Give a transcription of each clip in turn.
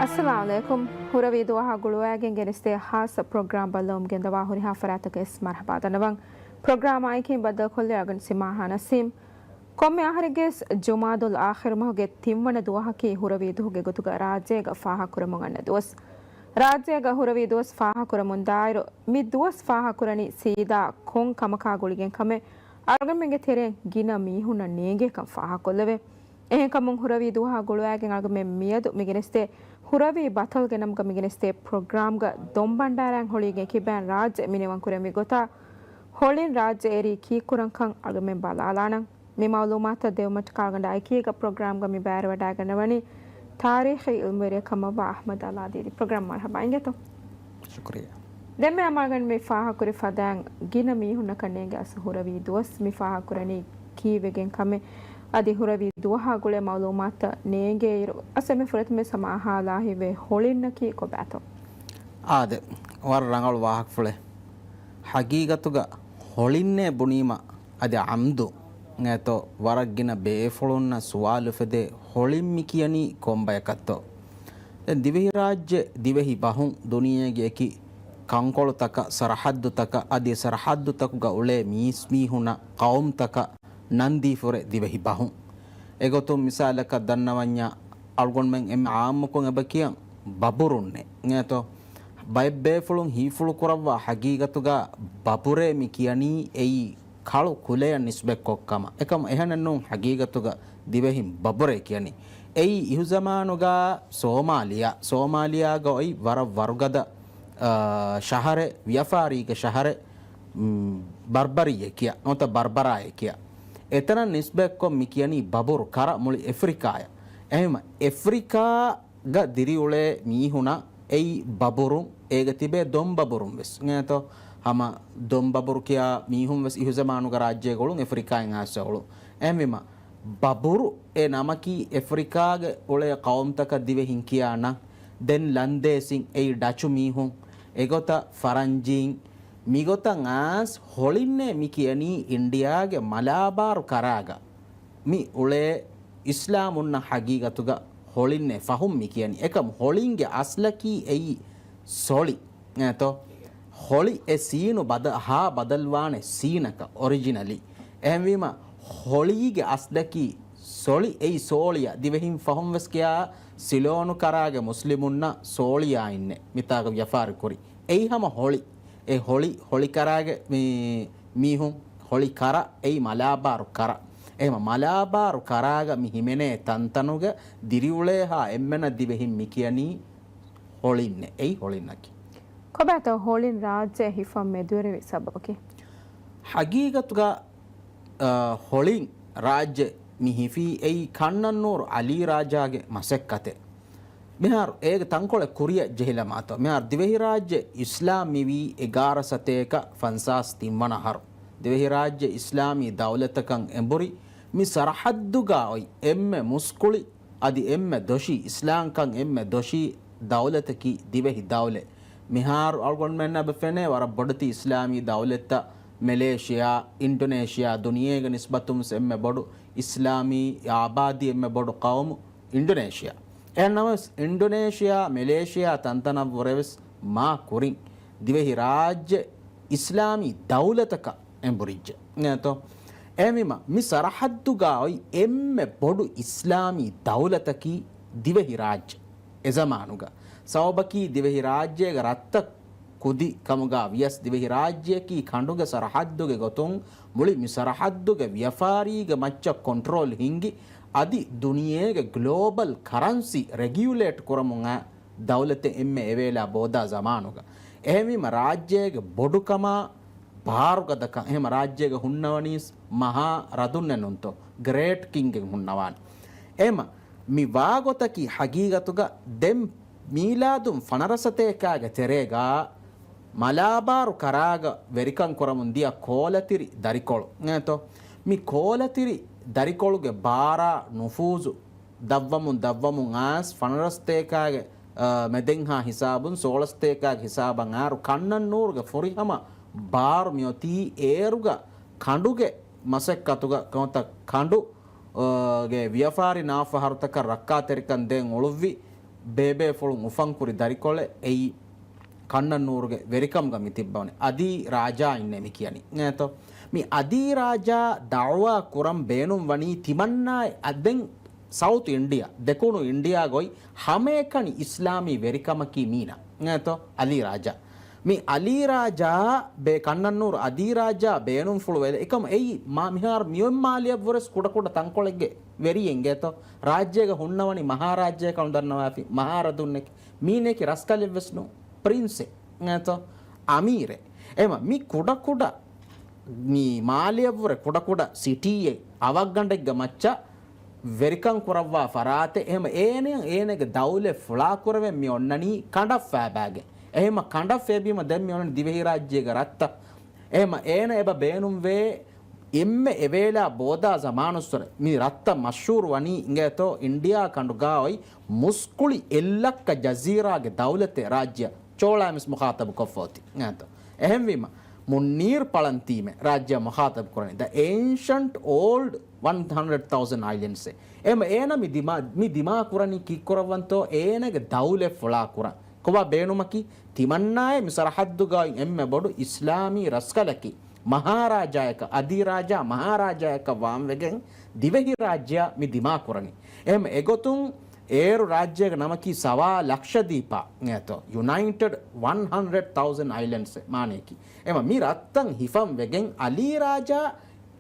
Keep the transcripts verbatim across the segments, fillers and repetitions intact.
އައްސަލާމު ޢަލައިކުމް. ހުރަވީ ދުވަހާ ގުޅުވައިގެން ގެނެސްދޭ ހާއްސަ ޕްރޮގްރާމް ބައްލަވަމުން ގެންދަވާ ހުރިހާ ފަރާތަކަށް ވެސް މަރުޙަބާ ދަންނަވަން. ޕްރޮގްރާމާ އެކީ ބައްދަލުކޮށްލީ އަޅުގަނޑު ސިމާހާ ނަސީމް. ކޮންމެ އަހަރެއްގެ ވެސް ޖުމާދުލް އާޚިރު މަހުގެ ތިންވަނަ ދުވަހަކީ ހުރަވީ ދުވަހުގެ ގޮތުގަ ރާއްޖޭގަ ފާހަގަކުރަމުން އަންނަ ދުވަސް. ރާއްޖޭގަ ހުރަވީ ދުވަސް ފާހަގަކުރަމުންދާއިރު، މި ދުވަސް ފާހަގަކުރަނީ ސީދާ ކޮން ކަމަކާ ގުޅިގެން ކަމެއް އަޅުގަނޑުމެންގެ ތެރެއިން ގިނަ މީހުންނަށް ނޭނގޭކަން ފާހަގަކޮށްލެވޭ. އެހެންކަމުން ހުރަވީ ދުވަހާ ގުޅުވައިގެން އަޅުގަނޑުމެން މިއަދު މިގެނެސްދޭ ހުރަވީ ބަތަލްގެ ނަމުގަ މިގެނެސްދޭ ޕްރޮގްރާމްގަ ދޮންބަންޑާރައިން ހޮޅީގެ ކިބައިން ރާއްޖެ މިނިވަންކުރެވި ގޮތާ ހޮޅިން ރާއްޖެ އެރީ ކީއްކުރަންކަން އަޅުގަނޑުމެން ބަލާލާނަން. މި މައުލޫމާތުތައް ދެވުމަށްޓަކާ އަޅުގަނޑާ އެކީގަ ޕްރޮގްރާމްގަ މި ބައިވެރިވަޑައިގަންނަވަނީ ތާރީޚީ އިލްމުވެރިޔާ ކަމަށްވާ އަޙްމަދު އަލްއާދީދީ. ޕްރޮގްރާމް މަރުޙަބާ އިނގޭތޯ. ޝުކުރިއްޔާ. ދެންމެ އަޅުގަނޑު މި ފާހަގަކުރި ފަދައިން ގިނަ މީހުންނަކަށް ނޭނގޭ އަސް ހުރަވީ ދުވަސް މި ފާހަގަކުރަނީ ކީއްވެގެން ކަމެއް. އަދި ހުރަވީ ދުވަހާ ގުޅޭ މައުލޫމާތުތައް ނޭނގޭއިރު އަސް އެންމެ ފުރަތަމަ ވެސް ހަމަ އަހާލާ ހިތްވޭ ހޮޅިންނަކީ ކޮބާތޯ؟ އާދެ، ވަރަށް ރަނގަޅު ވާހަކަފުޅެއް. ހަގީގަތުގަ ހޮޅިންނޭ ބުނީމަ އަދި ޢަމްދު އޭތޯ ވަރަށް ގިނަ ބޭފުޅުންނަށް ސުވާލު އުފެދޭ ހޮޅިން މި ކިޔަނީ ކޮންބަޔަކަށްތޯ؟ ދެން ދިވެހިރާއްޖެ، ދިވެހި ބަހުން ދުނިޔޭގެ އެކި ކަންކޮޅުތަކަށް، ސަރަޙައްދުތަކަށް އަދި ސަރަޙައްދުތަކުގަ އުޅޭ މީސްމީހުނަށް، ޤައުމުތަކަށް ނަންދީފުރޭ ދިވެހި ބަހުން. އެގޮތުން މިސާލަކަށް ދަންނަވަންޏާ، އަޅުގަނޑުމެން އެންމެ ޢާއްމުކޮށް އެބަ ކިޔަން ބަބުރުންނޭ އޭތޯ؟ ބައެއްބޭފުޅުން ހީފުޅު ކުރައްވާ ހަގީގަތުގަ ބަބުރޭ މި ކިޔަނީ އެއީ ކަޅު ކުލަޔަށް ނިސްބަތްކޮށް ކަމަށް. އެކަމަށް އެހެނެއްނޫން، ހަގީގަތުގަ ދިވެހިން ބަބުރޭ ކިޔަނީ. އެއީ އިހުޒަމާނުގަ ސޯމާލިޔާ، ސޯމާލިޔާގަ އޮތް ވަރަށް ވަރުގަދަ، އާ، ޝަހަރެއް، ވިޔަފާރީގެ ޝަހަރެއް، މް، ބަރްބަރީއޭ ކިޔާ، ނުވަތަ ބަރްބަރާއޭ ކިޔާ. އެތަނަށް ނިސްބަތްކޮށް މި ކިޔަނީ ބަބުރު ކަރަ މުޅި އެފްރިކާޔަށް. އެހެންވީމަ އެފްރިކާ ގަ ދިރިއުޅޭ މީހުނަށް އެއީ ބަބުރުން، އޭގަ ތިބޭ ދޮންބަބުރުން ވެސް. އިނގޭތޯ؟ ހަމަ ދޮންބަބުރު ކިޔާ މީހުން ވެސް އިހުޒަމާނުގަ ރާއްޖޭގަ އުޅުން، އެފްރިކާއިން އައިސް އުޅުން. އެހެންވީމަ ބަބުރު އެ ނަމަކީ އެފްރިކާގެ އުޅޭ ޤައުމުތަކަށް ދިވެހިން ކިޔާ ނަން. ދެން ލަންދޭސިން އެއީ ޑަޗު މީހުން، އެގޮތަށް ފަރަންޖީން، މިގޮތަށް އައިސް ހޮޅިންނޭ މި ކިޔަނީ އިންޑިއާގެ މަލާބާރު ކަރާގަ މި އުޅޭ އިސްލާމުންނަށް ހަގީގަތުގަ ހޮޅިންނޭ ފަހުން މި ކިޔަނީ. އެކަމް ހޮޅިންގެ އަސްލަކީ އެއީ ސޮޅި. އޭތޯ؟ ހޮޅި އެ ސީނު ބަދަ-، ހާ ބަދަލުވާނެ ސީނަކަށް އޮރިޖިނަލީ. އެހެންވީމަ ހޮޅީގެ އަސްލަކީ ސޮޅި، އެއީ ސޯޅިޔާ. ދިވެހިން ފަހުން ވެސް ކިޔާ ސިލޯނު ކަރާގެ މުސްލިމުންނަށް ސޯޅިޔާއިންނޭ މިތާގަ ވިޔަފާރި ކުރި. އެއީ ހަމަ ހޮޅި. އެ ހޮޅި، ހޮޅި ކަރާގެ މި މީހުން، ހޮޅި ކަރަ، އެއީ މަލާބާރު ކަރަ. އެހެންވީމަ މަލާބާރު ކަރާގަ މި ހިމެނޭ ތަންތަނުގަ ދިރިއުޅޭހާ އެންމެނަށް ދިވެހިން މި ކިޔަނީ ހޮޅިންނޭ. އެއީ ހޮޅިންނަކީ. ކޮބާތޯ ހޮޅިން ރާއްޖެ ހިފަން މެދުވެރިވި ސަބަބަކީ؟ ހަގީގަތުގަ، އަ، ހޮޅިން ރާއްޖެ މި ހިފީ އެއީ ކަންނަންނޫރު ޢަލީ ރާޖާގެ މަސައްކަތެއް. މިހާރު އޭގެ ތަންކޮޅެއް ކުރިއަށް ޖެހިލަމާތޯ، މިހާރު ދިވެހިރާއްޖެ އިސްލާމް މިވީ އެގާރަ ސަތޭކަ ފަންސާސް ތިންވަނަ އަހަރު. ދިވެހިރާއްޖެ އިސްލާމީ ދައުލަތަކަށް އެނބުރި، މި ސަރަޙައްދުގަ އޮތް އެންމެ މުސްކުޅި، އަދި އެންމެ ދޮށީ، އިސްލާމްކަން އެންމެ ދޮށީ ދައުލަތަކީ ދިވެހި ދައުލަތް. މިހާރު އަޅުގަނޑުމެންނަށް އެބަ ފެނޭ ވަރަށް ބޮޑެތި އިސްލާމީ ދައުލަތްތައް، މެލޭޝިޔާ، އިންޑޮނޭޝިޔާ، ދުނިޔޭގެ ނިސްބަތުން ވެސް އެންމެ ބޮޑު އިސްލާމީ އާބާދީ، އެންމެ ބޮޑު ޤައުމު އިންޑޮނޭޝިޔާ. އެހެންނަމަވެސް، އިންޑޮނޭޝިޔާ، މެލޭޝިޔާ ތަންތަނަށްވުރެވެސް މާ ކުރިން ދިވެހި ރާއްޖެ އިސްލާމީ ދައުލަތަކަށް އެނބުރިއްޖެ. އެހެންތޯ؟ އެހެންވީމަ، މި ސަރަޙައްދުގަ އޮތް އެންމެ ބޮޑު އިސްލާމީ ދައުލަތަކީ ދިވެހި ރާއްޖެ. އެ ޒަމާނުގަ ސަބަބަކީ ދިވެހިރާއްޖޭގެ ރަށްތައް ކުދި ކަމުގަ ވިޔަސް، ދިވެހިރާއްޖެއަކީ ކަނޑުގެ ސަރަޙައްދުގެ ގޮތުން މުޅި މި ސަރަޙައްދުގެ ވިޔަފާރީގެ މައްޗަށް ކޮންޓްރޯލް ހިންގި، އަދި ދުނިޔޭގެ ގްލޯބަލް ކަރަންސީ ރެގިއުލޭޓް ކުރަމުން އައި ދައުލަތެއް އެންމެ އެވޭލާ ބޯދާ ޒަމާނުގަ. އެހެންވީމަ، ރާއްޖޭގެ ބޮޑުކަމާ، ބާރުގަދަކަން، އެހެންމަ ރާއްޖޭގަ ހުންނަވަނީސް މަހާ ރަދުންނެއް ނޫންތޯ، ގްރޭޓް ކިންގެއް ހުންނަވާނެ. އެހެންމަ، މި ވާގޮތަކީ ހަގީގަތުގަ ދެން މީލާދުން ފަނަރަ ސަތޭކާގެ ތެރޭގަ މަލާބާރު ކަރާގަ ވެރިކަން ކުރަމުން ދިޔަ ކޯލަތިރި ދަރިކޮޅު އެނގޭތޯ؟ މި ކޯލަތިރި ދަރިކޮޅުގެ ބާރާ ނުފޫޒު ދަށްވަމުން ދަށްވަމުން އައިސް ފަނަރަ ސަތޭކާގެ، އަ، މެދެންހާ ހިސާބުން ސޯޅަ ސަތޭކާގެ ހިސާބަށް އައިރު ކަންނަން ނޫރުގެ ފުރިހަމަ ބާރު މިއޮތީ އޭރުގަ ކަނޑުގެ މަސައްކަތުގަ ކަމަށް ކަނޑު، އަ، ގެ ވިޔަފާރި ނާފަހަރުތަކަށް ރައްކާތެރިކަން ދޭން އުޅުއްވި ބޭބޭފުޅުން އުފަންކުރި ދަރިކޮޅެއް އެއީ ކަންނަންނޫރުގެ ވެރިކަމުގަ މި ތިއްބަވަނީ. އަދީ ރާޖާ އިންނޭ މި ކިޔަނީ. އެނގޭތޯ؟ މި އަދީ ރާޖާ ދަޢުވާ ކުރަން ބޭނުން ވަނީ ތިމަންނާ އަ-، ދެން ސައުތު އިންޑިއާ، ދެކުނު އިންޑިއާގައި ހަމައެކަނި އިސްލާމީ ވެރިކަމަކީ މީނަ. އެނގޭތޯ؟ އަލީ ރާޖާ. މި އަލީ ރާޖާ ބޭ-، ކަންނަންނޫރު އަދީ ރާޖާ ބޭނުންފުޅު ވެލެ. އެކަމަ އެއީ މާ މިހާރު މިއޮތް މާލެއަށްވުރެސް ކުޑަކުޑަ ތަންކޮޅެއްގެ ވެރިއެއް އެނގޭތޯ؟ ރާއްޖޭގަ ހުންނަވަނީ މަހާރާއްޖެއަކަށް ދަންނަވާފި މަހާރަދުންނެކެ. މީނައަކީ ރަސްކަލެއްވެސް ނޫން. ޕްރިންސެއް. އެނގޭތޯ؟ އަމީރެއް. އެމަ މި ކުޑަކުޑަ މި މާލެއަށްވުރެ ކުޑަކުޑަ ސިޓީއެއް އަވަށްގަނޑެއްގެ މައްޗަށް ވެރިކަން ކުރައްވާ ފަރާތެއް. އެހެމަ އޭނަ، އޭނަގެ ދައުލަތް ފުޅާކުރެވެން މި އޮންނަނީ ކަނޑަށް ފޭބާގެން. އެހެމަ ކަނޑަށް ފޭބީމަ ދެން މި އޮންނަނީ ދިވެހިރާއްޖޭގެ ރަށްތައް. އެހެމަ އޭނަ އެބަ ބޭނުންވޭ އެންމެ އެވޭލާ ބޯދާ ޒަމާނުއްސުރެ މި ރަށްތައް މަޝްހޫރު ވަނީ އިނގޭތޯ އިންޑިއާ ކަނޑުގައި އޮތް މުސްކުޅި އެއްލައްކަ ޖަޒީރާގެ ދައުލަތެއް ރާއްޖެއަށް ޗޯޅާމިސް މުޚާޠަބު ކޮށްފަ އޮތީ. އެނގޭތޯ؟ އެހެންވީމަ، މުންނީރު ޕަޅަންތީމެ ރާއްޖެއަށް މުޚާޠަބު ކުރަނީ. The ancient old one hundred thousand islands. އެމަ އޭނަ މި ދިމާ، މި ދިމާ ކުރަނީ ކީއްކުރައްވަންތޯ؟ އޭނަގެ ދައުލަތް ފުޅާ ކުރަން. ކޮބާ ބޭނުމަކީ؟ ތިމަންނާއެއް މި ސަރަޙައްދުގައި އެންމެ ބޮޑު އިސްލާމީ ރަސްކަލަކީ މަހާރާޖާޔަކަށް، އަދީ ރާޖާ މަހާރާޖާޔަކަށް ވާންވެގެން ދިވެހިރާއްޖެއަށް މި ދިމާ ކުރަނީ. އެހެމަ އެގޮތުން އޭރު ރާއްޖޭގެ ނަމަކީ ސަވާ ލަކްޝަދީޕާ އެނގޭތޯ، United one hundred thousand islands މާނަޔަކީ. އެމަ މި ރަށްތައް ހިފަން ވެގެން އަލީ ރާޖާ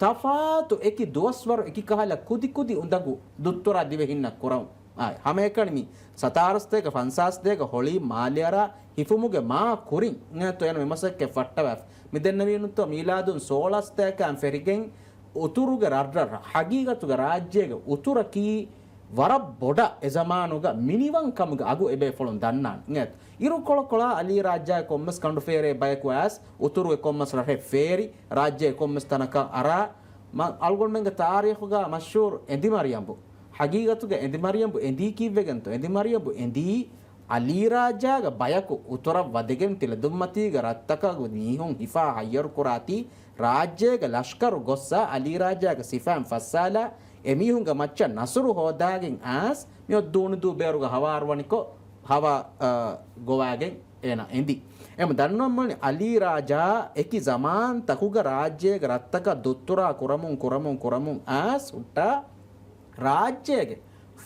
ތަފާތު އެކި ދުވަސްވަރު އެކި ކަހަލަ ކުދި ކުދި އުނދަގޫ ދުއްތުރާ ދިވެހިންނަށް ކުރަން. އާ، ހަމައެކަނި މި ސަތާރަސްތޭކަ ފަންސާސްތޭކަ ހޮޅި މާލެއަރާ ހިފުމުގެ މާ ކުރިން އެނގޭތޯ އޭނަ މި މަސައްކަތް ފައްޓަވާފަ. މި ދެންނެވީނުތޯ މީލާދުން ސޯޅަސްތޭކައިން ފެށިގެން އުތުރުގެ ރަށްރަށް، ހަގީގަތުގަ ރާއްޖޭގެ އުތުރަކީ ވަރަށް ބޮޑަށް އެ ޒަމާނުގަ މިނިވަން ކަމުގެ އަގު އެބޭފުޅުން ދަންނާނެ. އެނގޭތޯ؟ އިރުކޮޅަކޮޅާ އަލީ ރާއްޖާގެ ކޮންމެސް ކަނޑު ފޭރޭ ބަޔަކު އައިސް، އުތުރުގެ ކޮންމެސް ރަށެއް ފޭރި، ރާއްޖޭގެ ކޮންމެސް ތަނަކަށް އަރާ، މަ-، އަޅުގަނޑުމެންގެ ތާރީޚުގަ މަޝްހޫރު އެނދިމަރިޔަނބު. ހަގީގަތުގަ އެނދިމަރިޔަނބު އެނދީ ކީއްވެގެންތޯ؟ އެނދިމަރިޔަނބު އެނދީ އަލީ ރާއްޖާގެ ބަޔަކު އުތުރަށް ވަދެގެން ތިލަދުންމަތީގެ ރަށްތަކަށް މީހުން ހިފާ ހައްޔަރު ކުރާތީ، ރާއްޖޭގެ ލަޝްކަރު ގޮއްސަ އަލީ ރާއްޖާގެ ސިފައިން ފައްސާލާ، އެމީހުންގެ މައްޗަށް ނަސުރު ހޯދާގެން އައިސް، މިއޮއް ދޫނިދޫ ބޭރުގަ ހަވާރުވަނިކޮށް، ހަވާ، އަ، ގޮވާގެން އޭނަ އެނދި. އެމަ ދަންނަވަން މިވަނީ އަލީ ރާޖާ އެކި ޒަމާންތަކުގަ ރާއްޖޭގެ ރަށްތަކަށް ދުއްތުރާ ކުރަމުން، ކުރަމުން، ކުރަމުން އައިސް ހުއްޓާ ރާއްޖޭގެ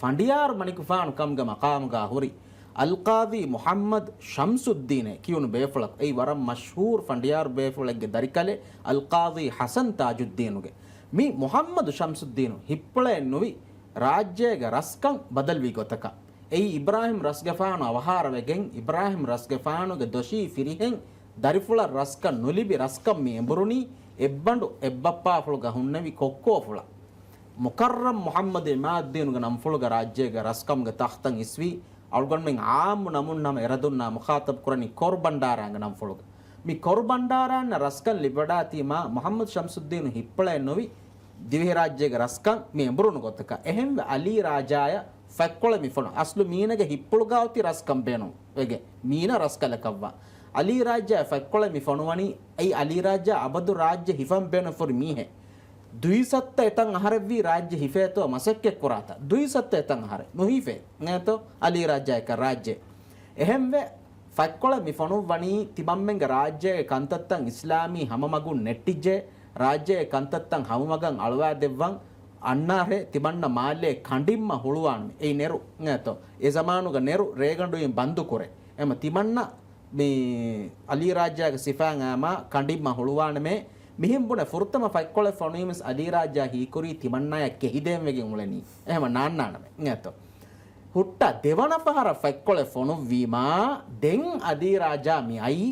ފަނޑިޔާރު މަނިކުފާނު ކަމުގެ މަޤާމުގަ ހުރި އަލްޤާޟީ މުޙައްމަދު ޝަމްސުއްދީނޭ ކިޔުނު ބޭފުޅަކު. އެއީ ވަރަށް މަޝްހޫރު ފަނޑިޔާރު ބޭފުޅެއްގެ ދަރިކަލެއް އަލްޤާޟީ ޙަސަން ތާޖުއްދީނުގެ. މި މުޙައްމަދު ޝަމްސުއްދީނު ހިއްޕުޅައެއް ނުވި ރާއްޖޭގެ ރަސްކަން ބަދަލުވި ގޮތަކަށް. އެއީ އިބްރާހިމް ރަސްގެފާނު އަވަހާރަވެގެން، އިބްރާހިމް ރަސްގެފާނުގެ ދޮށީ ފިރިހެން ދަރިފުޅަށް ރަސްކަން ނުލިބި ރަސްކަން މި އެނބުރުނީ އެއްބަނޑު އެއްބައްޕާފުޅުގަ ހުންނެވި ކޮއްކޯފުޅަށް. މުކައްރަމް މުޙައްމަދު އިމާދުއްދީނުގެ ނަންފުޅުގަ ރާއްޖޭގެ ރަސްކަމުގެ ތަޚްތައް އިސްވީ، އަޅުގަނޑުމެން އާއްމު ނަމުން ހަމަ އެރަދުންނާ މުޚާޠަބު ކުރަނީ ކޮރުބަންޑާރާގެ ނަންފުޅުގަ. މި ކޮރުބަންޑާރާންނަށް ރަސްކަން ލިބިވަޑާތީމާ މުޙައްމަދު ޝަމްސުއްދީނު ހިއްޕުޅައެއް ނުވި ދިވެހިރާއްޖޭގެ ރަސްކަން މި އެނބުރުނު ގޮތަކަށް. އެހެންވެ އަލީ ރާޖާޔަށް ފަތްކޮޅެއް މި ފޮނު. އަސްލު މީނަގެ ހިއްޕުޅުގަ އޮތީ ރަސްކަން ބޭނުން ވެގެން މީނަ ރަސްކަލަކަށްވާ. އަލީ ރާއްޖާ ފަތްކޮޅެއް މި ފޮނުވަނީ، އެއީ އަލީ ރާއްޖާ އަބަދު ރާއްޖެ ހިފަން ބޭނުންފުރި މީހެއް. ދުއިސައްތަ އެތަން އަހަރެއްވީ ރާއްޖެ ހިފޭތޯ މަސައްކަތް ކުރާތާ. ދުއިސައްތަ އެތަން އަހަރެއް ނުހިފޭ. އެނގޭތޯ؟ އަލީ ރާއްޖާއަކަށް ރާއްޖެ. އެހެންވެ، ފަތްކޮޅެއް މި ފޮނުއްވަނީ ތިމަންމެންގެ ރާއްޖޭގެ ކަންތައްތައް އިސްލާމީ ހަމަމަގުން ނެއްޓިއްޖެ، ރާއްޖޭގެ ކަންތައްތައް ހަމަމަގަށް އަޅުވާދެއްވަން. އަންނާހެ ތިމަންނަ މާލޭ ކަނޑިންމަ ހުޅުވާނަމޭ. އެއީ ނެރު އެނގޭތޯ؟ އެ ޒަމާނުގަ ނެރު ރޭގަނޑުއިން ބަންދުކުރޭ. އެމަ ތިމަންނަ މި އަލީ ރާއްޖާގެ ސިފައިން އާމާ ކަނޑިންމަ ހުޅުވާނަމޭ. މިހެން ބުނެ ފުރަތަމަ ފަތްކޮޅެއް ފޮނުވީމަސް އަލީ ރާއްޖާ ހީކުރީ ތިމަންނާޔަށް ކެހިދޭން ވެގެން އުޅެނީ. އެހެމަ ނާންނާނަމޭ. އެނގޭތޯ؟ ހުއްޓާ ދެވަނަ ފަހަރަށް ފަތްކޮޅެއް ފޮނުއްވީމާ، ދެން އަލީ ރާޖާ މި އައީ،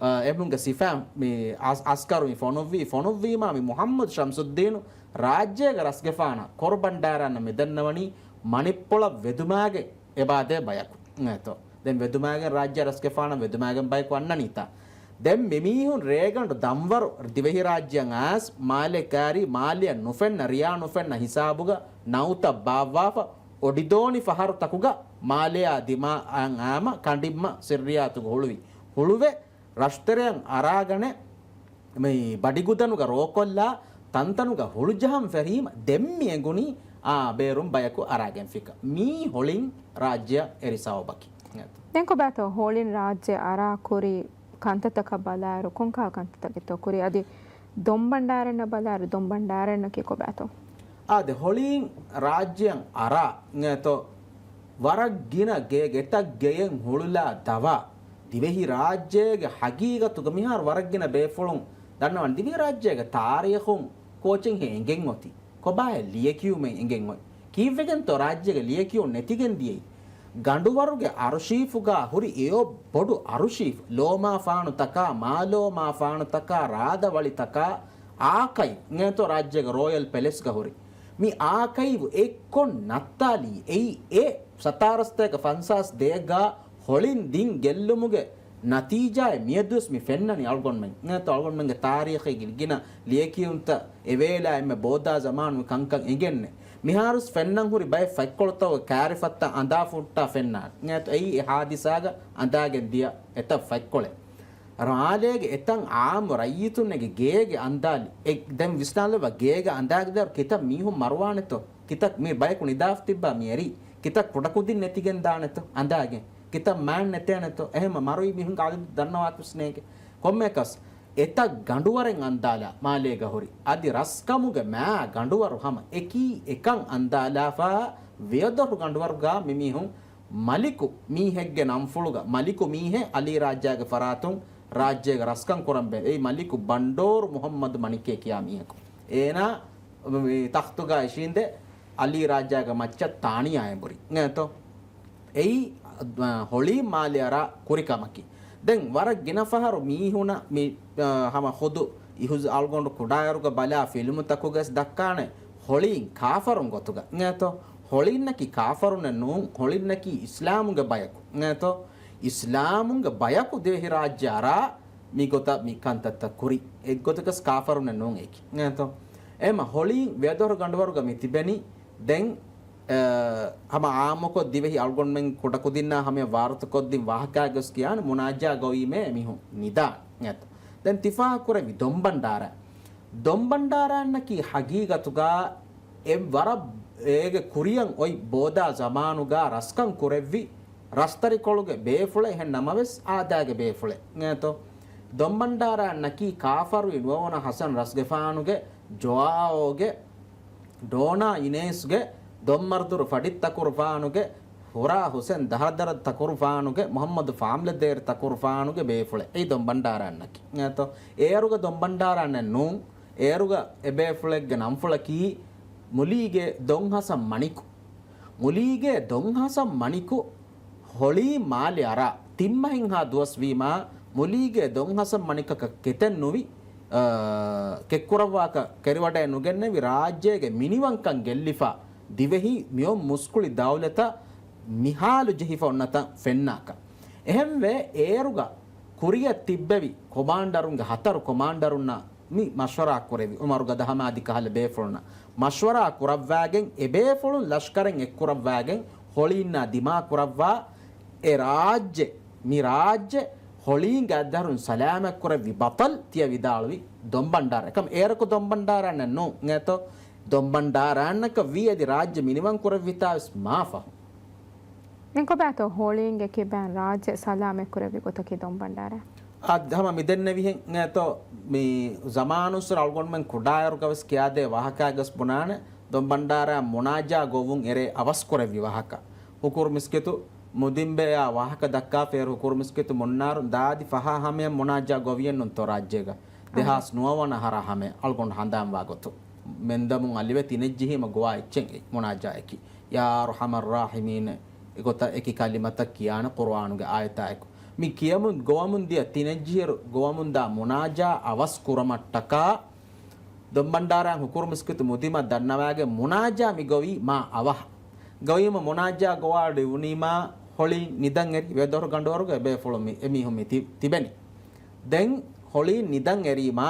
އަ، އެމުންގެ ސިފައިން މި އަސް-، އަސްކަރު މި ފޮނުއްވީ، ފޮނުއްވީމާ މި މުޙައްމަދު ޝަމްސުއްދީނު ރާއްޖޭގެ ރަސްގެފާނަށް ކޮރުބަންޑާރާންނަށް މި ދަންނަވަނީ މަނިއްޕުޅަށް ވެދުމާގެން އެބާދޭ ބަޔަކު. އެނގޭތޯ؟ ދެން ވެދުމާގެން ރާއްޖޭ ރަސްގެފާނަށް ވެދުމާގެން ބަޔަކު އަންނަނީތާ. ދެން މިމީހުން ރޭގަނޑު ދަންވަރު ދިވެހިރާއްޖެއަށް އައިސް، މާލެ ކާރި، މާލެއަށް ނުފެންނަ، ރިޔާ ނުފެންނަ ހިސާބުގަ ނައުތައް ބާއްވާފަ، އޮޑިދޯނި ފަހަރުތަކުގަ މާލެއާ ދިމާއަށް އާމަ ކަނޑިންމަ ސިއްރިއްޔާތުގަ ހުޅުވި. ހުޅުވެ، ރަށުތެރެއަށް އަރާގަނެ، މި ބަޑިގުދަނުގަ ރޯކޮށްލާ، ތަންތަނުގަ ހުޅުޖަހަން ފެށީމަ، ދެން މި އެނގުނީ އާ، ބޭރުން ބަޔަކު އަރާގެންފިކަ. މީ ހޮޅިން ރާއްޖެއަށް އެރި ސަބަބަކީ. ދެން ކޮބާތޯ ހޮޅިން ރާއްޖެ އަރާ ކުރި ކަންތައްތަކަށް ބަލާއިރު، ކޮންކަހަލަ ކަންތައްތަކެއްތޯ ކުރި؟ އަދި ދޮންބަންޑާރަންނަށް ބަލާއިރު، ދޮންބަންޑާރަންނަކީ ކޮބާތޯ؟ އާދެ، ހޮޅިން ރާއްޖެއަށް އަރާ އިނގޭތޯ، ވަރަށް ގިނަ ގޭގެ، އެތައް ގެޔެއް ހުޅުލާ ދަވާ، ދިވެހި ރާއްޖޭގެ ހަގީގަތުގަ މިހާރު ވަރަށް ގިނަ ބޭފުޅުން ދަންނަވަން، ދިވެހި ރާއްޖޭގެ ތާރީޚުން ކޯޗެއްހޭ އެނގެން އޮތީ؟ ކޮބާހޭ ލިޔެކިޔުމެއް އެނގެން އޮތް؟ ކީއްވެގެންތޯ ރާއްޖޭގެ ލިޔެކިޔުން ނެތިގެން ދިޔައީ؟ ގަނޑުވަރުގެ އަރުޝީފުގަ ހުރި އެޔޮ ބޮޑު އަރުޝީފް، ލޯމާފާނުތަކާ، މާލޯމާފާނުތަކާ، ރާދަވަޅިތަކާ، އާކައިވް އިނގޭތޯ ރާއްޖޭގެ ރޯޔަލް ޕެލެސްގަ ހުރި. މި އާކައިވް އެއްކޮށް ނައްތާލީ އެއީ އެ ސަތާރަ ސަތޭކަ ފަންސާސް ދޭއްގަ ހޮޅިން ދިން ގެއްލުމުގެ ނަތީޖާއެއް މިއަދުވެސް މި ފެންނަނީ އަޅުގަނޑުމެން. އެނގޭތޯ އަޅުގަނޑުމެންގެ ތާރީޚީ ގިނަ ލިޔެކިޔުންތައް އެ ވޭލާ އެންމެ ބޯދާ ޒަމާނު މި ކަންކަން އެނގެންނެ. މިހާރުސް ފެންނަން ހުރި ބައެއް ފަތްކޮޅުތައް ކާރިފަތްތައް އަނދާ ފުއްޓާ ފެންނާނެ. އެނގޭތޯ އެއީ އެ ހާދިސާގަ އަނދާގެން ދިޔަ އެތައް ފަތްކޮޅެއް. މާލޭގެ އެތައް އާއްމު ރައްޔިތުންނެގެ ގޭގެ އަނދާލި. އެ، ދެން ވިސްނާލަބަ ގޭގަ އަނދާގެ ދަރު ކިތައް މީހުން މަރުވާނެތޯ؟ ކިތައް މި ބަޔަކު ނިދާފަ ތިއްބާ މި އެރީ؟ ކިތައް ކުޑަކުދިން ނެތިގެން ދާނެތޯ އަނދާގެން؟ ކިތައް މާތް ނެތޭނެތޯ؟ އެހެންމަ މަރުވި މީހުންގެ އަދަދު ދަންނަވާކުސް ނޭގެ. ކޮންމެއަކަސް އެތައް ގަނޑުވަރެއް އަންދާލާ މާލޭގަ ހުރި. އަދި ރަސްކަމުގެ މާ ގަނޑުވަރު ހަމަ އެކީ އެކަން އަންދާލާފަ ވެޔޮދޮށު ގަނޑުވަރުގަ މިމީހުން މަލިކު މީހެއްގެ ނަންފުޅުގަ، މަލިކު މީހެއް އަލީ ރާއްޖޭގެ ފަރާތުން ރާއްޖޭގަ ރަސްކަން ކުރަން ބޭ. އެއީ މަލިކު ބަންޑޯރު މުހައްމަދު މަނިކޭ ކިޔާ މީހަކު. އޭނާ މި ތަޚްތުގަ އިށީނދެ އަލީ ރާއްޖޭގެ މައްޗަށް ތާނިޔާ އެނބުރި. އެނގޭތޯ؟ އެއީ، އަ، ހޮޅީ މާލެ އަރާ ކުރި ކަމަކީ. ދެން ވަރަށް ގިނަ ފަހަރު މީހުނަށް މި، އަ، ހަމަ ޚުދު އިހުޒް އަޅުގަނޑު ކުޑައިރުގަ ބަލާ ފިލްމުތަކުގަސް ދައްކާނެ ހޮޅީން ކާފަރުން ގޮތުގަ. އެނގޭތޯ؟ ހޮޅީންނަކީ ކާފަރުންނެއް ނޫން، ހޮޅީންނަކީ އިސްލާމުގެ ބަޔަކު. އެނގޭތޯ؟ އިސްލާމުގެ ބަޔަކު ދިވެހިރާއްޖެ އަރާ މި ގޮތަށް މި ކަންތައްތައް ކުރި. އެއްގޮތަކަސް ކާފަރުންނެއް ނޫން އެކި. އެނގޭތޯ؟ އެހެމަ ހޮޅީން ވެދޮރު ގަނޑުވަރުގަ މި ތިބެނީ. ދެން، އަ، ހަމަ އާއްމުކޮށް ދިވެހި އަޅުގަނޑުމެން ކުޑަކުދިންނާ ހަމަޔަށް ވާރުތުކޮށްދިން ވާހަކާގެސް ކިޔާނެ މުނާޖާ ގޮވީމޭ މީހުން ނިދާނެ. ދެން ތިފާހަކުރެއްވި ދޮންބަންޑާރަ. ދޮންބަންޑާރާންނަކީ ހަގީގަތުގަ އެ ވަރަށް އޭގެ ކުރިޔަށް އޮތް ބޯދާ ޒަމާނުގަ ރަސްކަން ކުރެއްވި ރަސްތަރިކޮޅުގެ ބޭފުޅެއް، އެހެން ނަމަވެސް އާދައިގެ ބޭފުޅެއް. އެނގޭތޯ؟ ދޮންބަންޑާރާންނަކީ ކާފަރުވި ނުވަވަނަ ހަސަން ރަސްގެފާނުގެ، ޖޮއާއޯގެ، ޑޯނާ އިނޭސްގެ، ދޮންމަރުދުރު ފަޑިތް ތަކުރުފާނުގެ، ހުރާ ހުސެން ދަހަދަރަ ތަކުރުފާނުގެ، މުހައްމަދު ފާމްލަދޭރި ތަކުރުފާނުގެ ބޭފުޅެއް. އެއީ ދޮންބަންޑާރާންނަކީ. އެނގޭތޯ؟ އޭރުގަ ދޮންބަންޑާރާންނެއް ނޫން. އޭރުގަ އެބޭފުޅެއްގެ ނަންފުޅަކީ މުލީގޭ ދޮންހަސަން މަނިކު. މުލީގޭ ދޮންހަސަން މަނިކު ހޮޅީ މާލެ އަރާ ތިންމަހެއްހާ ދުވަސް ވީމާ، މުލީގޭ ދޮންހަސަން މަނިކަކަށް ކެތެއް ނުވި، އާ، ކެއްކުރައްވާކަށް ކެރިވަޑައެއް ނުގެންނެވި، ރާއްޖޭގެ މިނިވަންކަން ގެއްލިފަ، ދިވެހި މިއޮން މުސްކުޅި ދައުލަތަށް މިހާލު ޖެހިފަ އޮންނަތަން ފެންނާކަށް. އެހެންވެ، އޭރުގަ ކުރިޔަށް ތިއްބެވި ކޮމާންޑަރުންގެ ހަތަރު ކޮމާންޑަރުންނާ މި މަޝްވަރާ ކުރެއްވި، އުމަރު ގަދަ ހަމަ އަދި ކަހަލަ ބޭފުޅުންނަށް މަޝްވަރާ ކުރައްވާގެން، އެބޭފުޅުން ލަޝްކަރެއް އެއްކުރައްވާގެން، ހޮޅީންނާ ދިމާ ކުރައްވާ، އެ ރާއްޖެ، މި ރާއްޖެ ހޮޅީންގެ އައްދަހަރުން ސަލާމަތް ކުރެއްވި ބަޠަލް ތިޔަ ވިދާޅުވި ދޮންބަންޑާރަ. އެކަމް އޭރަކު ދޮންބަންޑާރާންނެއް ނޫން. އެނގޭތޯ؟ ދޮންބަންޑާރާންނަކަށް ވީ އަދި ރާއްޖެ މިނިވަން ކުރެއްވިތާވެސް މާފަހު. ދެން ކޮބާތޯ ހޮޅީންގެ ކިބައިން ރާއްޖެ ސަލާމަތް ކުރެއްވި ގޮތަކީ ދޮންބަންޑާރަ؟ އަދި ހަމަ މިދެންނެވިހެން އެނގޭތޯ، މި ޒަމާނުއްސުރެ އަޅުގަނޑުމެން ކުޑައިރުގަވެސް ކިޔާދޭ ވާހަކާގަސް ބުނާނެ، ދޮންބަންޑާރާ މުނާޖާ ގޮވުން އެރޭ އަވަސް ކުރެއްވި ވާހަކަ. ހުކުރު މިސްކިތު މުދިންބެއާ ވާހަކަ ދައްކާފައިރު، ހުކުރު މިސްކިތު މުންނާރު ދާދި ފަހާ ހަމަޔަށް މުނާޖާ ގޮވިއެއްނުންތޯ ރާއްޖޭގަ؟ ދެހާސް ނުވަވަނަ އަހަރާ ހަމަޔަށް އަޅުގަނޑު ހަނދާންވާ ގޮތުން. މެންދަމުން އަލިވެ ތިނެއްޖެހީމަ ގޮވާ އެއްޗެއް އެ މުނާޖާއަކީ. ޔާ އަރްހަމައްރާހިމީން އެގޮތަށް އެކި ކަލިމަތައް ކިޔާނެ ޤުރުއާނުގެ އާޔަތާއެކު. މި ކިޔަމުން ގޮވަމުން ދިޔަ ތިނެއްޖިހިރު ގޮވަމުންދާ މުނާޖާ އަވަސް ކުރުމަށްޓަކާ، ދޮންބަންޑާރާ ހުކުރު މިސްކިތު މުދިމަށް ދަންނަވާގެން މުނާޖާ މި ގޮވީ މާ އަވަހަށް. ގޮވީމަ މުނާޖާ ގޮވާ ލިބުނީމާ ހޮޅީ ނިދަން އެރި ވެދޮރު ގަނޑުވަރުގަ އެބޭފުޅުން މި، އެމީހުން މި ތި، ތިބެނީ. ދެން ހޮޅީ ނިދަން އެރީމާ،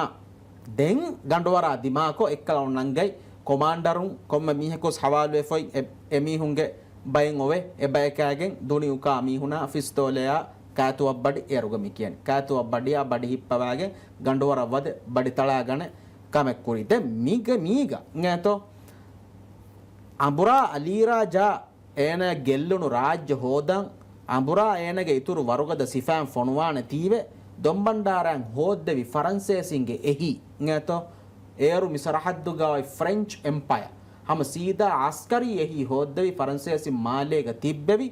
ދެން ގަނޑުވަރާ ދިމާކޮށް އެއްކަލަ ނަންގަތް ކޮމާންޑަރުން ކޮންމެ މީހަކުސް ހަވާލުވެފައި އެ، އެމީހުންގެ ބައެއް އޮވެ، އެ ބަޔަކާގެން ދުނި އުކާ މީހުނާ ފިސްތޯލެއާ ކާތުވައްބަޑި އޭރުގަ މި ކިޔަނީ. ކާތުވައްބަޑިއާ ބަޑި ހިއްޕަވާގެން ގަނޑުވަރަށް ވަދެ ބަޑި ތަޅާގަނެ ކަމެއް ކުރި. ދެން މީގަ، މީގަ އިނގޭތޯ؟ އަނބުރާ އަލީރާޖާ އޭނާ ގެއްލުނު ރާއްޖެ ހޯދަން، އަނބުރާ އޭނާގެ އިތުރު ވަރުގަދަ ސިފައިން ފޮނުވާނެ ތީވެ، ދޮންބަންޑާރައިން ހޯއްދެވި ފަރަންސޭސިންގެ އެހީ އިނގޭތޯ. އޭރު މި ސަރަހައްދުގައި ފްރެންޗް އެމްޕަޔަ ހަމަ ސީދާ އަސްކަރީ އެހީ ހޯއްދެވި ފަރަންސޭސިން މާލޭގަ ތިއްބެވި،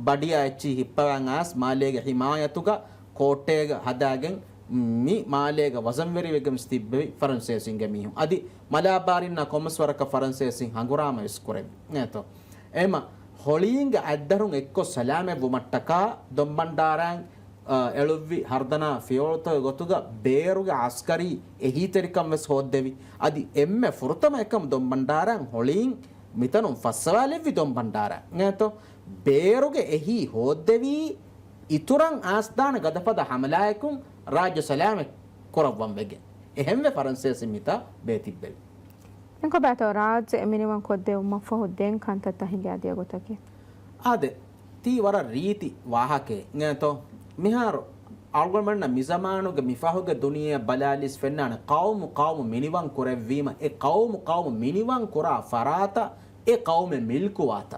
ބަޑިއާ އެއްޗިހި ހިއްޕަވަން އައިސް މާލޭގެ ހިމާޔަތުގަ ކޯޓޭގަ ހަދާގެން މި މާލޭގަ ވަޒަންވެރިވެގެން ތިއްބެވި ފަރަންސޭސިންގެ މީހުން. އަދި މަލާބާރިންނާ ކޮންމެސް ވަރަކަށް ފަރަންސޭސިން ހަނގުރާމަ ވެސް ކުރެއްވި އިނގޭތޯ. އެހެމަ ހޮޅީންގެ އަތްދަރުން އެއްކޮށް ސަލާމަތް ވުމަށްޓަކާ ދޮންބަންޑާރައިން، އަ، އެޅުއްވި ހަރުދަނާ ފިޔަވަޅުތަކުގެ ގޮތުގަ ބޭރުގެ އަސްކަރީ އެހީތެރިކަން ވެސް ހޯއްދެވި. އަދި އެންމެ ފުރަތަމަ އެކަމު ދޮންބަންޑާރައިން ހޮޅީން މިތަނުން ފައްސަވާލެއްވި ދޮންބަންޑާރައިން އިނގޭތޯ. ބޭރުގެ އެހީ ހޯއްދެވީ އިތުރަށް އައިސްދާނެ ގަދަފަދަ ހަމަލާއަކުން ރާއްޖެ ސަލާމަތް ކުރައްވަން ވެގެން. އެހެންވެ ފަރަންސޭސިން މިތާ ބޭތިއްބެވި. އެންކޮބާތޯ ރާއްޖެ މިނިވަން ކޮށްދެވުމަށްފަހު ދެން ކަންތައްތައް ހިނގާދިޔަ ގޮތަކީ؟ އާދެ، ތީ ވަރަށް ރީތި ވާހަކައެއް އިނގޭތޯ. މިހާރު އަޅުގަނޑުމެންނަށް މިޒަމާނުގެ މިފަހުގެ ދުނިޔެއަށް ބަލާލީސް ފެންނާނެ ޤައުމު ޤައުމު މިނިވަން ކުރެއްވީމަ، އެ ޤައުމު ޤައުމު މިނިވަން ކުރާ ފަރާތަށް އެ ޤައުމެއް މިލްކުވާތަ؟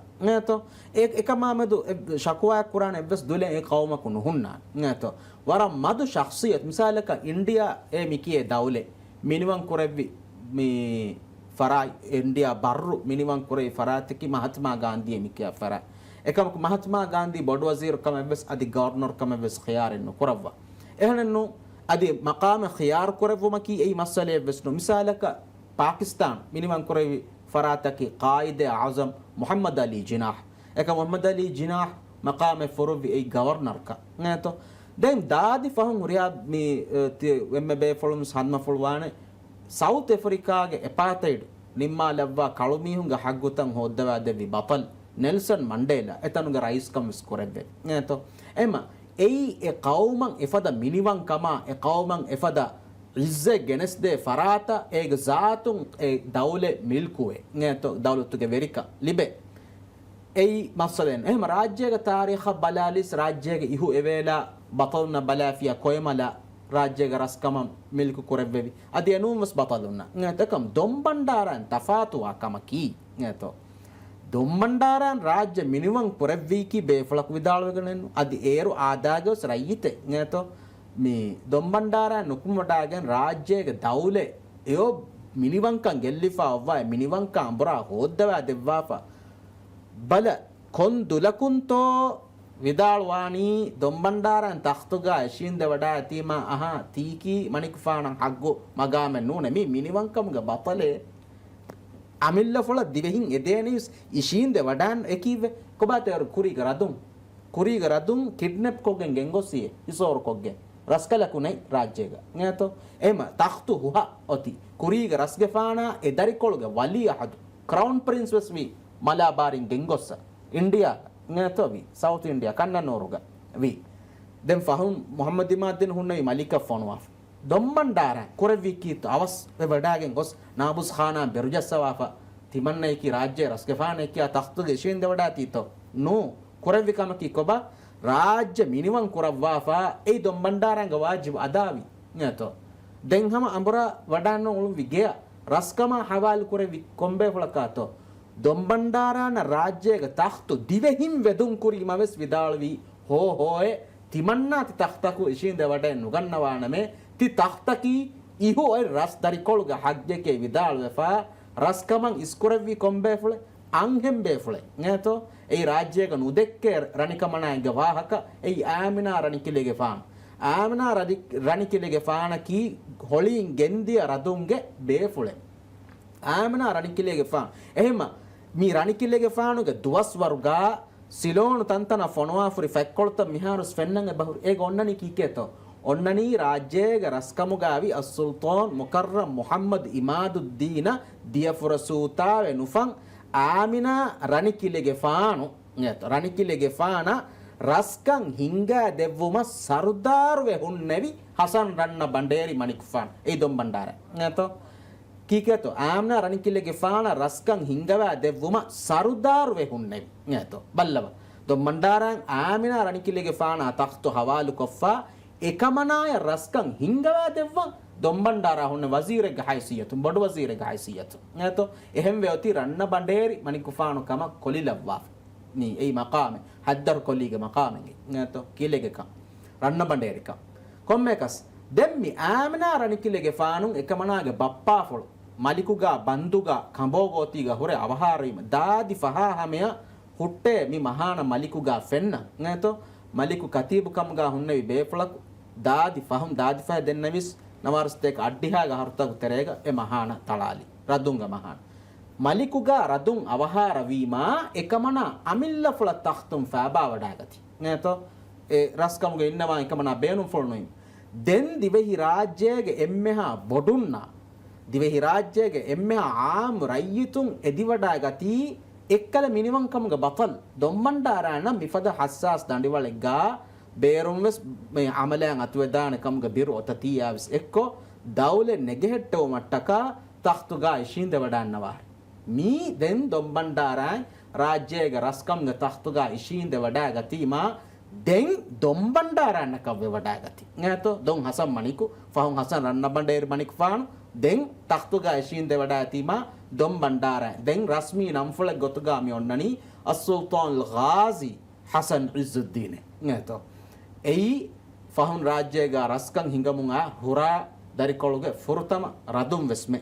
އެއް، އެކަމާމެދު އެ ޝަކުވާއެއް ކުރާނެ އެއްވެސް ދުލެއް އެ ޤައުމަކު ނުހުންނާނެ. އެއްތޯ؟ ވަރަށް މަދު ޝަޚްޞިއްޔަތު. މިސާލަކަށް އިންޑިއާ އޭ މިކިޔޭ ދައުލަތް މިނިވަން ކުރެއްވި މި ފަރާތް، އިންޑިއާ ބައްރު މިނިވަން ކުރެއްވި ފަރާތަކީ މަހަތްމާ ގާންދީ މިކިޔާ ފަރާތް. އެކަމަކު މަހަތްމާ ގާންދީ ބޮޑުވަޒީރު ކަމެއްވެސް އަދި ގަވަރުނަރު ކަމެއްވެސް ޚިޔާރެއް ނުކުރައްވާ. އެހެނެއްނު އަދި މަޤާމެއް ޚިޔާރު ކުރެއްވުމަކީ އެއީ މައްސަލައެއްވެސް ނޫން. މިސާލަކަށް ޕާކިސްތާން މިނިވަން ކުރެއްވި ފަރާތަކީ ޤާއިދޭ އަޢުޒަމް މުޙައްމަދު ޢަލީ ޖިނާޙް. އެކަމް މުޙައްމަދު ޢަލީ ޖިނާޙް މަޤާމެއް ފޮރުއްވި އެއީ ގަވަރުނަރަކަށް. އިނގޭތޯ؟ ދެން ދާދި ފަހުން ހުރިހާ މި، އެ، ތި-، އެންމެ ބޭފުޅުން ހަނދުމަފުޅުވާނެ ސައުތު އެފްރިކާގެ އެޕާތައިޑް ނިންމާލައްވާ ކަޅުމީހުންގެ ހައްގުތައް ހޯއްދަވާދެއްވި ބަޠަލް ނެލްސަން މަންޑޭލާ އެތަނުގެ ރައީސްކަން ވެސް ކުރެއްވެ. އިނގޭތޯ؟ އެމަ އެއީ އެ ޤައުމަށް އެފަދަ މިނިވަންކަމާ، އެ ޤައުމަށް އެފަދަ ޢިއްޒަތް ގެނެސްދޭ ފަރާތަށް އޭގެ ޒާތުން އެ ދައުލަތް މިލްކުވޭ. އިނގޭތޯ؟ ދައުލަތުގެ ވެރިކަން ލިބޭ. އެއީ މައްސަލައެއް. އެހެން ރާއްޖޭގެ ތާރީޚަށް ބަލާލީސް ރާއްޖޭގެ އިހު އެވޭލާ ބަޠަލުންނަށް ބަލާފިޔާ ކޮއެމަލާ ރާއްޖޭގެ ރަސްކަމަށް މިލްކު ކުރެއްވެވި. އަދި އެނޫންވެސް ބަޠަލުންނަށް. އެކަމް ދޮންބަންޑާރައިން ތަފާތުވާ ކަމަކީ. އިނގޭތޯ؟ ދޮންބަންޑާރައިން ރާއްޖެ މިނިވަން ކުރެއްވީކީ ބޭފުޅަކު ވިދާޅުވެގެނެއްނު. އަދި އޭރު އާދާގެވެސް ރައްޔިތެއް. އިނގޭތޯ؟ މި ދޮންބަންޑާރައިން ނުކުމެވަޑައިގެން ރާއްޖޭގެ ދައުލަތް އެއޮ މިނިވަންކަން ގެއްލިފާ އޮއްވާ އެ މިނިވަންކަން އަނބުރާ ހޯއްދަވާ ދެއްވާފަ. ބަލަ، ކޮން ދުލަކުންތޯ ވިދާޅުވާނީ ދޮންބަންޑާރައިން ތަޚްތުގަ އިށީނދެވަޑައިތީމާ އަހާ، ތީކީ މަނިކުފާނަށް ހައްގު މަގާމެއް ނޫނޭ. މީ މިނިވަންކަމުގެ ބަޠަލެއް. އަމިއްލަފުޅަށް ދިވެހިން އެދޭނެ އިސް އިށީނދެ ވަޑާން އެކީވެ. ކޮބާތަ އޭރު ކުރީގެ ރަދުން؟ ކުރީގެ ރަދުން ކިޑްނެޕް ކޮށްގެން ގެންގޮސްސިޔޭ ހިސޯރުކޮށްގެން. ރަސްކަލަކު ނެތް ރާއްޖޭގަ. އިނގޭތޯ؟ އެހެމަ ތަޚްތު ހުހަށް އޮތީ. ކުރީގެ ރަސްގެފާނާ އެ ދަރިކޮޅުގެ ވަލީ އަހަދު، ކްރައުން ޕްރިންސް ވެސް ވީ މަލާބާރިން ގެންގޮއްސަ. އިންޑިއާ އިނގޭތޯ ވީ. ސައުތު އިންޑިއާ ކަންނަނޫރުގަ ވީ. ދެން ފަހުން މުޙައްމަދު ޢިމާދުއްދީން ހުންނެވީ މަލިކަށް ފޮނުވާފަ. ދޮންބަންޑާރަ ކުރެއްވީކީތޯ އަވަސް ވެވަޑައިގެން ގޮސް ނާބުސްޚާނާ ބިރުޖައްސަވާފަ ތިމަންނަޔަކީ ރާއްޖޭ ރަސްގެފާނެއް ކިޔާ ތަޚްތުގަ އިށީނދެވަޑައިތީތޯ؟ ނޫ. ކުރެއްވި ކަމަކީ ކޮބާ؟ ރާއްޖެ މިނިވަން ކުރައްވާފަ އެއީ ދޮންބަންޑާރައިންގެ ވާޖިބު އަދާވީ. އިނގޭތޯ؟ ދެން ހަމަ އަނބުރާ ވަޑާންނަ އުޅުއްވި ގެޔަށް ރަސްކަމާ ހަވާލު ކުރެއްވި ކޮންބޭފުޅަކާތޯ؟ ދޮންބަންޑާރާނަށް ރާއްޖޭގެ ތަޚްތު ދިވެހިން ވެދުން ކުރީމަ ވެސް ވިދާޅުވީ، ހޯ ހޯއޭ، ތިމަންނާ ތި ތަޚްތަކު އިށީނދެ ވަޑައެއް ނުގަންނަވާނަމޭ، ތި ތަޚްތަކީ އިހު އޮތް ރަސް ދަރިކޮޅުގެ ހައްގެކޭ ވިދާޅުވެފަ، ރަސްކަމަށް އިސްކުރެއްވީ ކޮންބޭފުޅެއް؟ އަންހެން ބޭފުޅެއް. އިނގޭތޯ؟ އެއީ ރާއްޖޭގަ ނުދެއްކޭ ރަނިކަމަނާއެއްގެ ވާހަކަ. އެއީ އާމިނާ ރަނިކިލެގެފާނު. އާމިނާ ރަނި-، ރަނިކިލެގެފާނަކީ ހޮޅީން ގެންދިޔަ ރަދުންގެ ބޭފުޅެއް. އާމިނާ ރަނިކިލެގެފާނު. އެހެމަ މި ރަނިކިލެގެފާނުގެ ދުވަސްވަރުގަ ސިލޯނު ތަންތަނަށް ފޮނުވާފުރި ފަތްކޮޅުތައް މިހާރުސް ފެންނަން އެބަހުރި. އޭގަ އޮންނަނީ ކީކޭތޯ؟ އޮންނަނީ ރާއްޖޭގެ ރަސްކަމުގައިވި އައްސުލްޠާން މުކައްރަމް މުޙައްމަދު ޢިމާދުއްދީނަށް ދިޔަފުރަސޫތާވެ ނުފަން އާމިނާ ރަނިކިލެގެފާނު އިނގޭތޯ؟ ރަނިކިލެގެފާނަށް ރަސްކަން ހިންގާ ދެއްވުމަށް ސަރުދާރުވެ ހުންނެވި ޙަސަން ރަންނަ ބަނޑޭރި މަނިކުފާނު. އެއީ ދޮންބަންޑާރަ. އިނގޭތޯ؟ ކީކޭތޯ؟ އާމިނާ ރަނިކިލެގެފާނަށް ރަސްކަން ހިންގަވާ ދެއްވުމަށް ސަރުދާރުވެ ހުންނެވި. އިނގޭތޯ؟ ބައްލަވަ. ދޮންބަންޑާރައިން އާމިނާ ރަނިކިލެގެފާނާ ތަޚްތު ހަވާލުކޮށްފަ އެކަމަނާޔަށް ރަސްކަން ހިންގަވާ ދެއްވަން ދޮންބަންޑާރާ ހުންނެ ވަޒީރެއްގެ ހައިސިއްޔަތުން، ބޮޑު ވަޒީރެއްގެ ހައިސިއްޔަތުން. އެތޯ؟ އެހެންވެ އޮތީ ރަންނަ ބަނޑޭރި މަނިކުފާނު ކަމަށް ކޮލިލައްވާފަ. މީ އެއީ މަޤާމެއް، ހައްދަރު ކޮލީގެ މަޤާމެއް. އެތޯ؟ ކިލެގެ ކަން. ރަންނަ ބަނޑޭރި ކަން. ކޮންމެއަކަސް، ދެން މި އާމިނާ ރަނިކިލެގެފާނު އެކަމަނާގެ ބައްޕާފުޅު މަލިކުގާ ބަންދުގާ ކަނބޯގޯތީގަ ހުރެ އަވަހާރަވީމަ، ދާދި ފަހާ ހަމަޔަށް ހުއްޓޭ މި މަހާނަ މަލިކުގާ ފެންނަ. އެތޯ؟ މަލިކު ކަތީބު ކަމުގާ ހުންނެވި ބޭފުޅަކު ދާދި ފަހުން، ދާދި ފަހެއް ދެންނެވިސް ނަވާރަސަތޭކަ އައްޑިހާގެ އަހަރުތަކުގެ ތެރޭގަ އެ މަހާނަ ތަޅާލި. ރަދުންގެ މަހާނަ. މަލިކުގާ ރަދުން އަވަހާރަވީމާ، އެކަމަނާ އަމިއްލަފުޅަށް ތަޚްތުން ފައިބާވަޑައިގަތީ. އެތޯ؟ އެ ރަސްކަމުގަ އިންނަވާ އެކަމަނާ ބޭނުންފުޅު ނުވި. ދެން ދިވެހިރާއްޖޭގެ އެންމެހާ ބޮޑުންނާ، ދިވެހިރާއްޖޭގެ އެންމެހާ އާއްމު ރައްޔިތުން އެދިވަޑައިގަތީ އެއްކަލަ މިނިވަންކަމުގެ ބަޠަލު ދޮންބަންޑާރާއަށް މިފަދަ ޙައްސާސް ދަނޑިވަޅެއްގާ ބޭރުންވެސް މި އަމަލަށް އަތުވެދާނެ ކަމުގެ ބިރު އޮތަތީއާވެސް އެއްކޮށް، ދައުލަތް ނެގެހެއްޓެވުމަށްޓަކާ ތަޚްތުގާ އިށީނދެވަޑައިންނަވާ. މީ ދެން ދޮންބަންޑާރާއިން ރާއްޖޭގެ ރަސްކަމުގެ ތަޚްތުގާ އިށީނދެވަޑައިގަތީމާ، ދެން ދޮންބަންޑާރާއަށް ނަކަށްވެވަޑައިގަތީ. އެތޯ؟ ދޮން ޙަސަން މަނިކު، ފަހުން ޙަސަން ރަންނަ ބަނޑޭރި މަނިކުފާނު، ދެން ތަޚްތުގާ އިށީނދެވަޑައިގަތީމާ، ދޮންބަންޑާރާއިން ދެން ރަސްމީ ނަންފުޅެއް ގޮތުގާ މި އޮންނަނީ އައްސުލްޠާނުލް ޣާޒީ ޙަސަން ޢިއްޒުއްދީނޭ. އެތޯ؟ އެއީ ފަހުން ރާއްޖޭގާ ރަސްކަން ހިނގަމުން އާ ހުރާ ދަރިކޮޅުގެ ފުރަތަމަ ރަދުން ވެސްމެ.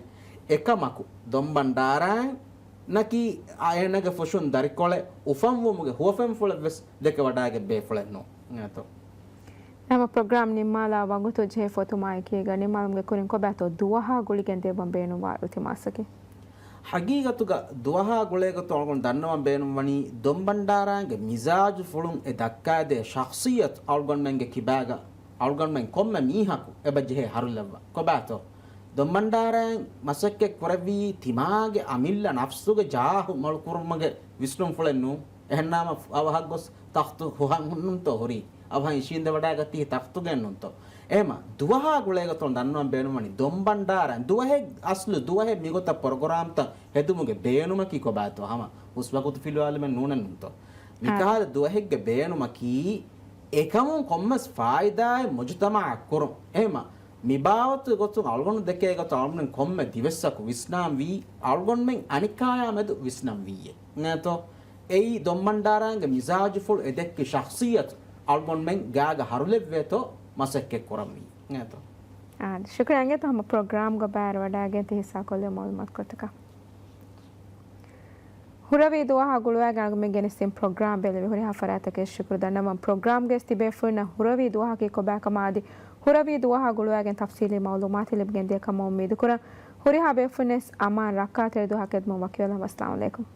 އެކަމަކު، ދޮންބަންޑާރާއަކީ އޭނަގެ ފުށުން ދަރިކޮޅެއް އުފަންވުމުގެ ހުވަފެންފުޅެއް ވެސް ދެކެވަޑައިގަތް ބޭފުޅެއް ނޫން. އެތޯ؟ ހަމަ ޕްރޮގްރާމް ނިންމާލާ ވަގުތު ޖެހޭ ފޮތުމާއެކީގަ ނިންމާލުމުގެ ކުރިން ކޮބާތޯ ދުވަހާ ގުޅިގެން ދެއްވަން ބޭނުންވާ އިލްތިމާސަކީ؟ ޙަޤީޤަތުގަ ދުވަހާ ގުޅޭގޮތުން އަޅުގަނޑު ދަންނަވަން ބޭނުންވަނީ، ދޮންބަންޑާރާގެ މިޒާޖުފުޅުން އެ ދައްކާދޭ ޝަޚްޞިއްޔަތު އަޅުގަނޑުމެންގެ ކިބާގަ އަޅުގަނޑުމެން ކޮންމެ މީހަކު އެބަ ޖެހޭ ހަރުލައްވަ. ކޮބާތޯ؟ ދޮންބަންޑާރާއިން މަސައްކަތް ކުރެއްވީ ތިމާގެ އަމިއްލަ ނަފްސުގެ ޖާހު މޮޅުކުރުމުގެ ވިސްނުންފުޅެއް ނޫން. އެހެންނާމަ އަވަހަށް ގޮސް ތަޚްތު ހުހަން ނޫންތޯ ހުރީ؟ އަވަހަށް އިށީނދެވަޑައިގަތީ ތަޚްތުގައެއް ނޫންތޯ؟ އެހެމަ ދުވަހާ ގުޅޭގޮތުން ދަންނަވަން ބޭނުންވަނީ ދޮންބަންޑާރަ ދުވަހެއް، އަސްލު ދުވަހެއް މިގޮތަށް ޕްރޮގްރާމްތައް ހެދުމުގެ ބޭނުމަކީ ކޮބާތޯ؟ ހަމަ ހުސްވަގުތު ފިލުވާލުމެއް ނޫނެއް ނޫންތޯ؟ މިކަހަލަ ދުވަހެއްގެ ބޭނުމަކީ އެކަމުން ކޮންމެސް ފާއިދާއެއް މުޖުތަމަޢަށް ކުރުން. އެހެމަ މިބާވަތުގެ ގޮތުން އަޅުގަނޑު ދެކޭ ގޮތަށް އަޅުގަނޑު ކޮންމެ ދިވެއްސަކު ވިސްނާންވީ އަޅުގަނޑުމެން އަނެއްކާޔާ މެދު ވިސްނަންވީއޭ. އެތޯ؟ އެއީ ދޮންބަންޑާރާގެ މިޒާޖުފުޅު އެދެއްކި ޝަޚްޞިއްޔަތު އަޅުގަނޑުމެން ގާގަ ހަރުލެއްވޭތޯ މަސައްކަތް ކުރަންވީ. އެތޯ؟ އާ، ޝުކުރިއްޔާ އިނގޭތޯ ހަމަ ޕްރޮގްރާމްގަ ބައިވެރިވަޑައިގެން ތި ހިއްސާކޮށްލި މަޢުލޫމާތުކޮޅުތަކަށް. ހުރަވީ ދުވަހާ ގުޅުވައިގެން އަޅުގަނޑުމެން ގެނެސްދިން ޕްރޮގްރާމް ބެލެވި ހުރިހާ ފަރާތްތަކަށް ޝުކުރު ދަންނަވަން. ޕްރޮގްރާމްގައި ތިބޭފުޅުންނަށް ހުރަވީ ދުވަހަކީ ކޮބާކަމާ އަދި ހުރަވީ ދުވަހާ ގުޅުވައިގެން ތަފްސީލީ މަޢުލޫމާތެއް ލިބިގެން ދިޔަ ކަމަށް އުއްމީދުކުރަން. ހުރިހާ ބޭފުޅުންނަށް އަމާން ރައްކާތެރި ދުވަހަކަށް އެދުމުން ވަކިވެލަން. ވައްސަލާމް ޢަލައިކުމް.